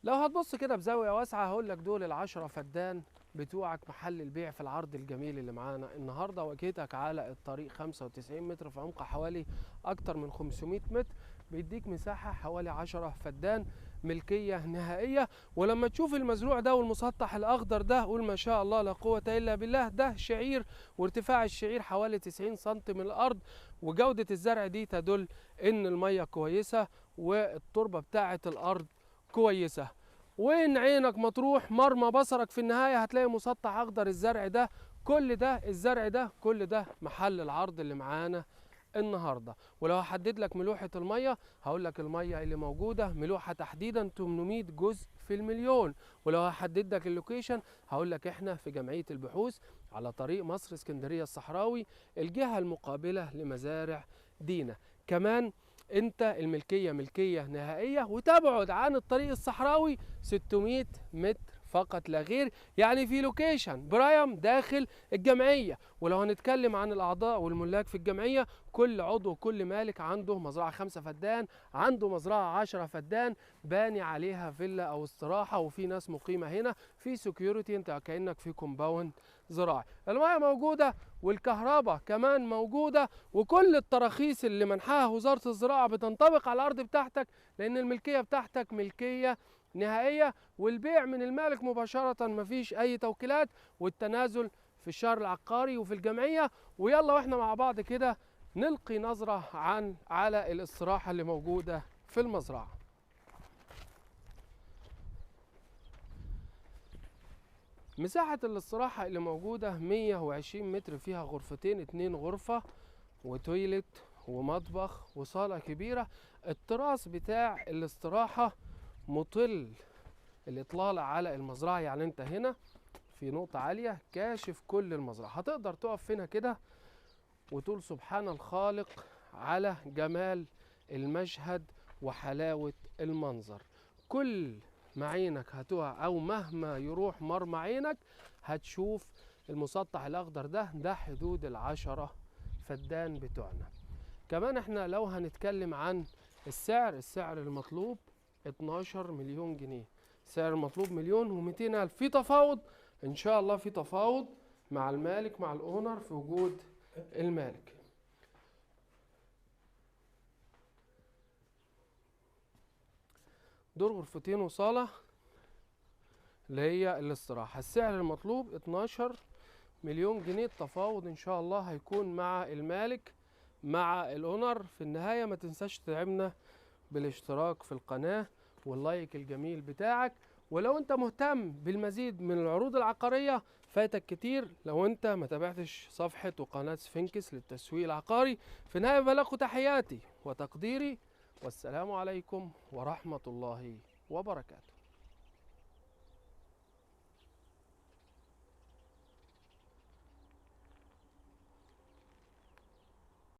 لو هتبص كده بزاوية واسعة هقول لك دول 10 فدان بتوعك محل البيع في العرض الجميل اللي معانا النهارده. واجهتك على الطريق 95 متر في عمق حوالي اكتر من 500 متر، بيديك مساحة حوالي 10 فدان ملكية نهائية. ولما تشوف المزروع ده والمسطح الاخضر ده قول ما شاء الله لا قوة الا بالله. ده شعير، وارتفاع الشعير حوالي 90 سم من الارض، وجوده الزرع دي تدل ان المية كويسة والتربه بتاعه الارض كويسة. وين عينك مطروح مرمى بصرك في النهاية هتلاقي مسطح اخضر الزرع ده، كل ده الزرع ده كل ده محل العرض اللي معانا النهارده. ولو هحدد لك ملوحه المية هقول لك المية اللي موجودة ملوحه تحديدا 800 جزء في المليون. ولو هحدد لك ال location هقول لك احنا في جمعية البحوث على طريق مصر اسكندرية الصحراوي، الجهة المقابلة لمزارع دينا. كمان انت الملكية ملكية نهائية، وتبعد عن الطريق الصحراوي 600 متر فقط لا غير، يعني في location prime داخل الجمعية. ولو هنتكلم عن الاعضاء والملاك في الجمعية، كل عضو وكل مالك عنده مزرعة 5 فدان، عنده مزرعة 10 فدان باني عليها فيلا او استراحة، وفي ناس مقيمة هنا، في security، انت كانك في compound زراعي. المية موجودة والكهرباء كمان موجودة، وكل التراخيص اللي منحاها وزارة الزراعة بتنطبق على الارض بتاعتك، لان الملكية بتاعتك ملكية نهائية، والبيع من المالك مباشرة مفيش أي توكيلات، والتنازل في الشهر العقاري وفي الجمعية. ويلا واحنا مع بعض كده نلقي نظرة على الاستراحة اللي موجودة في المزرعة. مساحة الاستراحة اللي موجودة 120 متر، فيها غرفتين، 2 غرفة وتويلت ومطبخ وصالة كبيرة. التراس بتاع الاستراحة مطل الإطلالة على المزرعة، يعني انت هنا في نقطة عالية كاشف كل المزرعة، هتقدر تقف هنا كده وتقول سبحان الخالق على جمال المشهد وحلاوة المنظر. كل ما عينك هتقع أو مهما يروح مرمى عينك هتشوف المسطح الأخضر ده، ده حدود 10 فدان بتوعنا. كمان احنا لو هنتكلم عن السعر، السعر المطلوب 12 مليون جنيه، سعر المطلوب 1,200,000. في تفاوض ان شاء الله، في تفاوض مع المالك مع الاونر في وجود المالك. دور غرفتين وصالة اللي هي الاستراحة. السعر المطلوب 12 مليون جنيه، التفاوض ان شاء الله هيكون مع المالك مع ال owner. في النهاية ما تنساش تدعمنا بالاشتراك في القناة وال like الجميل بتاعك، ولو انت مهتم بالمزيد من العروض العقارية فاتك كتير لو انت ما تابعتش صفحة وقناة سفنكس للتسويق العقاري. في النهاية بلغوا تحياتي وتقديري، والسلام عليكم ورحمة الله وبركاته.